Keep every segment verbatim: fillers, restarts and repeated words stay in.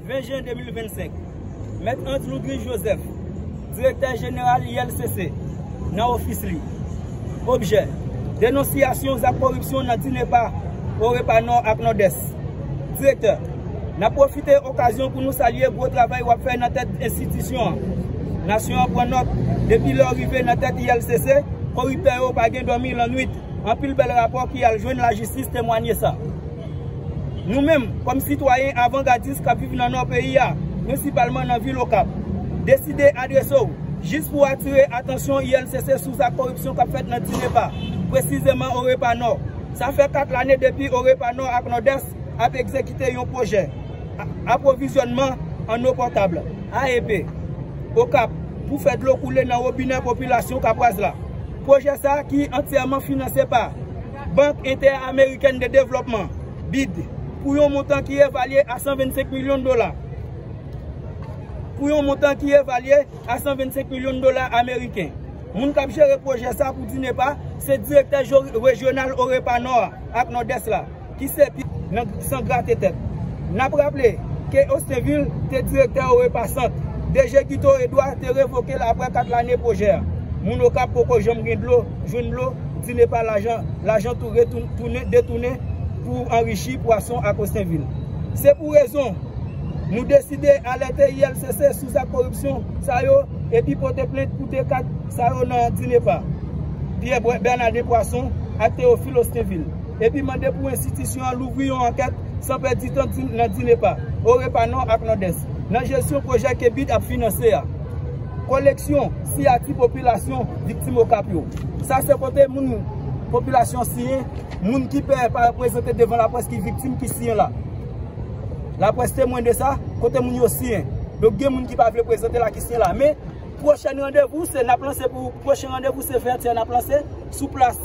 Ven jen de mil vennsenk, Mèt Andrew Dries Joseph, direktè jeneral I L C C, nan ofis li. Objè, denonsiyasyon zak koripsyon nan DINEPA, Orepa Nò ak Nòdès. Direktè, n ap pwofite okazyon pou nou salye gwo travay w ap fè nan tèt enstitisyon an. Nasyon an pran nòt, depi lè w rive nan tèt I L C C, koriptè yo pa gen dòmi lannwit. Anpil bèl rapò ki al jwenn lajistis temwanye sa. Nou menm, kòm sitwayen avangadis k ap viv nan nò peyi a, prensipalman nan vil Okap, deside adrese w jis pou atire atansyon I L C C sou zak koripsyon k ap fèt nan DINEPA, presizeman Orepa Nò. Sa fè kat lane depi Orepa Nò ak Nòdès ap egzekite yon pwojè a-, apwovizyònman an ewo pòtab, A E P, Okap, pou fè dlo koule nan wobinè popilasyon Kapwaz la. Pwojè sa a ki antyèman finanse pa Bank Entè-Amerikèn de Devlòpman, bid, pou yon montan ki evalye a san vennsenk milyon dola. Pou yon montan ki evalye a san vennsenk milyon dola ameriken. Moun k ap jere pwojè sa pou DINEPA se direktè jo-, rejyonal Orepa Nò a ak Nòdès la, ki se pi nan san grate tèt. N ap raple ke Austin Ville te direktè Orepa Sant. D G Guito Edouard te revoke l apre kat lane pwojè a. Moun Okap poko janm gen dlo, jwenn dlo, DINEPA lajan, lajan tou retoun-, tounen, detounen pou anrichi pwason ak Austin Ville. Se pou rezon nou deside alète I L C C sou zak koripsyon sa yo epi pote plent pou de kat sa yo nan DINEPA, Pierre Bernardin Poisson ak Théophile Austin Ville, epi mande pou enstitisyon an louvri yon ankèt san pèdi tan di-, nan DINEPA, Orepa Nò ak Nòdès, nan jesyon pwojè ke bid ap finanse a. Koleksyon siyati popilasyon viktim Okap yo. Sa se kote moun popilasyon siyen, moun ki pè pa prezante devan laprès ki viktim ki siyen la. Laprès temwen de sa, kote moun yo siyen. Donk gen moun ki pa vle prezante la ki siyen la. Men pwochèn randevou se n ap lanse pou, pwochen randevou se vètyè n ap lanse sou plas,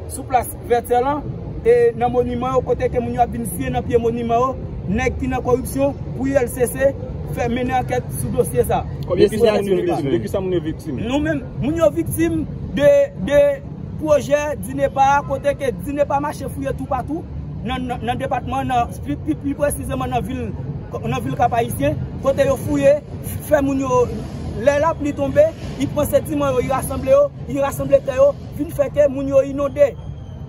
sou plas vètyè lan, e nan moniman yo kote ke moun yo ap vin siyen nan pye moniman yo, nèg ki nan koripsyon pou I L C C fè mennen ankèt sou dosye sa. Konbyen siyati nou bezwen? De kisa moun yo viktim? Nou menm, moun yo viktim de, de pwojè DINEPA a, kote ke DINEPA mache fouye toupatou nan, nan, nan depatman, nan, pi, pi, pi presizeman nan vil, nan vil Kap Ayisyen, kote yo fouye, fè moun yo, lè lapli tonbe, y pran sediman yo, y rasanble yo, y rasanble tè yo, vin fè ke moun yo inonde.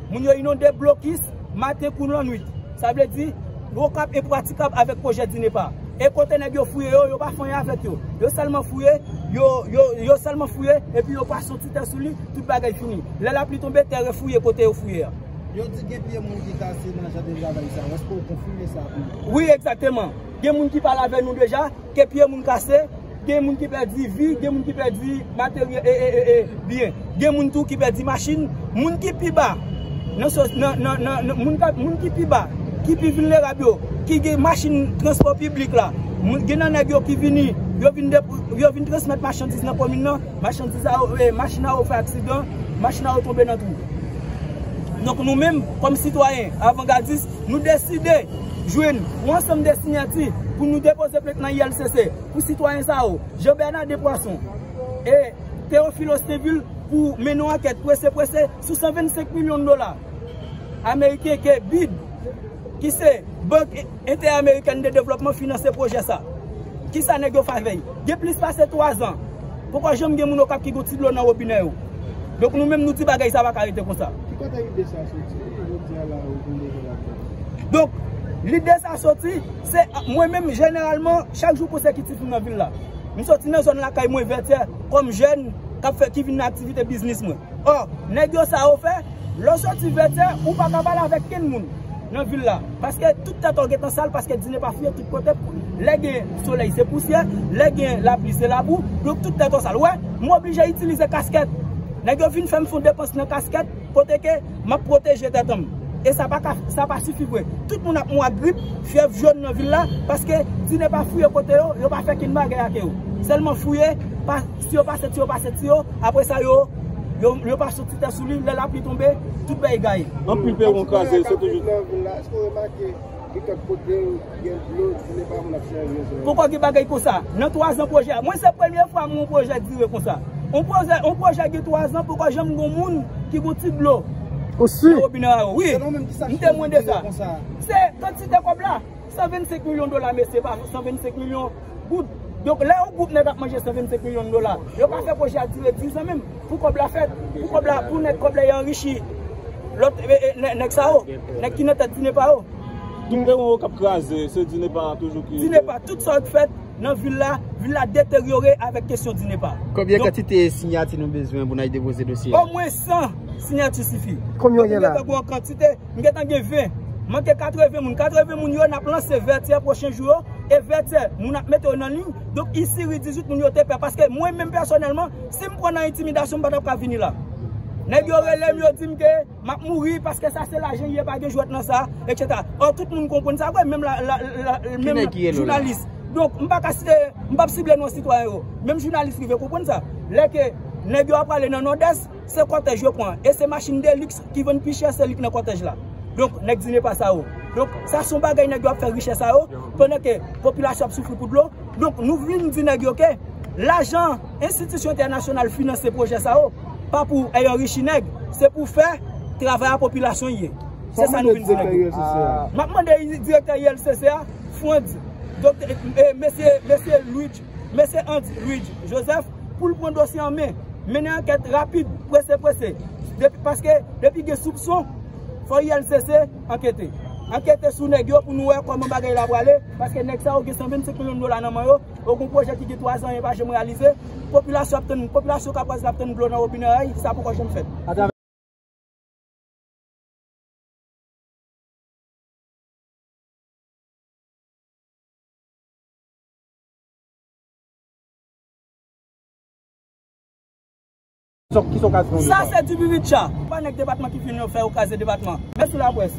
Moun yo inonde blokis, maten kou lannwit. Sa vle di, Okap enpratikab avèk pwojè DINEPA. E kote nèg yo fouye yo, yo pa fè anyen avèk yo. Yo sèlman fouye, yo, yo, yo sèlman fouye, epi yo pase yon ti tè sou li, tout bagay fini. Lè lapli tonbe, tè refouye kote yo fouye a. Yo di gen pye moun ki kase nan jan de travay sa. Èske w konfime sa pou nou? Wi, egzakteman. Gen moun ki pale avè nou deja, ke pye moun kase, gen moun ki pèdi vi, gen moun ki pèdi materyèl, e, e, e, e, byen. Gen moun tou ki pèdi machin. Moun ki pi ba, nan, so- nan, nan, nan, nan moun, ka- moun ki pi ba, ki pi vilnerab yo, ki gen machin transpò piblik la, moun, gen nan nèg yo ki vini, yo vin, de- yo vin transmèt machandiz nan komin nan, machandiz a yo, e, machin a yo fè aksidan, machin a yo tonbe nan twou. Donk nou menm, kòm sitwayen avangadis, nou deside jwenn yon ansanm de siyati pou nou depoze plent nan I L C C pou sitwayen sa yo, Jean Bernard Despoisson e Théophile Austin Ville, pou mennen yon ankèt prese prese sou san vennsenk milyon dola ameriken ke bid, ki se Bank Entè-Amerikèn de Devlòpman, finanse pwojè sa. Kisa nèg yo fè avè l? Gen plis pase twa zan, poko janm gen moun Okap ki gon ti dlo nan wobinè yo. Donk nou menm nou di bagay sa pa ka rete konsa. Ki kote ide sa soti? Jodi a la ou vin deja la. Donk lide sa soti, se mwen menm jeneralman chak jou konsekitif m nan vil la. M soti nan zòn lakay mwen Vètyè kòm jèn k ap fè, ki vin nan aktivite biznis mwen. Ò, nèg yo sa yo fè, lè w soti Vètyè, ou pa ka pale avèk kenn moun nan vil la. Paske tout tèt ou gentan sal, paske DINEPA fouye tout kote. Lè gen solèy, se pousyè. Lè gen lapli, se labou. Donk tout tèt ou sal. Wè, m oblije itilize kaskèt. Nèg yo vin fè m fè yon depans nan kaskèt, kote ke m ap pwoteje tèt an m. E sa pa ka, sa pa sifi vre. Tout moun ap mò ak grip, fyèv jòn nan vil la, paske DINEPA fouye kote yo, yo pa fè kenn bagay ak yo. Sèlman fouye, pa, si yo pase ti yo, pase ti yo, apre sa yo, yo, yo pa soti tè sou li, lè lapli tonbe, tout bagay gaye. Anpil peron kraze, se toujou. Nan vil la, èske w remake gen kèk kote gen dlo, DINEPA moun ap chanje? Poko gen bagay konsa. Nan twa zan pwojè a, mwen se premye fwa m wè yon pwojè dire konsa. Yon pwojè, yon pwojè gen twa zan, poko janm gen yon moun ki gon ti dlo nan wobinè a yo. Wi, m temwen de sa. Se kantite kòb la. San vennsenk milyon dola, mesye, pa san vennsenk milyon goud. Donk, lè yon gwoup nèg ap manje san vennsenk milyon dola, yo ka fè pwojè a dire diz an menm. Pou kòb la fèt, pou kòb la, pou nèg kòb la anrichi. Lòt, e, e, nè-, nèg sa yo, nèg ki nan tèt DINEPA yo. Tout rewon yo k ap kraze, se DINEPA toujou ki. DINEPA, tout sa yo k fèt nan vil la, vil la deteryore avèk kesyon DINEPA. Konbyen kantite siyati nou bezwen pou n al depoze dosye a? Omwen san siyati sifi. Konbyen w gen la? Donk, nou gentan gen yon kantite, nou gentan gen ven. Manke katreven moun. Katreven moun yo, n ap lanse Vètyè pwochen jou yo. E Vètyè, moun ap mete yo nan liy. Donk, isi ri dizuit moun yo te pè. Paske mwen menm pèsonèlman, si m pran nan entimidasyon, m pa t ap ka vini la. Nèg yo rele m, yo di m ke m ap mouri paske sa se lajan ye, pa gen jwèt nan sa, etsetera. Ò, tout moun konprann sa vre, menm la, la, la, menm jounalis. Donk, m pa ka site, m p ap sible non sitwayen yo. Menm jounalis rive konprann sa. Lè ke nèg yo ap prale nan Nòdès, se kòtèj yo pran. E se machin de liks ki vann pi chè, se li k nan kòtèj la. Donk, nèg DINEPA sa yo. Donk, sa se yon bagay nèg yo ap fè richès sa yo, pandan ke popilasyon ap soufri pou dlo. Donk, nou vin di nèg yo ke lajan enstitisyon entènasyonal finanse pwojè sa yo, pa pou anrichi nèg, se pou fè travay a popilasyon ye. Se sa nou vin di nèg yo. M ap mande direktè I L C C a, Frantz, doktè, e, mesye, mesye Luigi, mesye Ant Luigi Joseph, pou l pran dosye an men, mennen ankèt rapid, prese, prese. Depi, paske depi gen soupson, fò I L C C ankete. Ankete sou nèg yo pou nou wè kòman bagay la prale, paske nèg sa yo gen san vennsenk milyon dola nan men yo, yo gen pwojè ki gen twa zan, yo pa janm reyalize. Popilasyon ap tann, popilasyon Kapwaz la ap tann dlo nan wobinè a, sa poko janm fèt. Sa se di pipitcha. Pa nèg depatman ki vin yo fè yo kraze depatman. Mèsi laprès.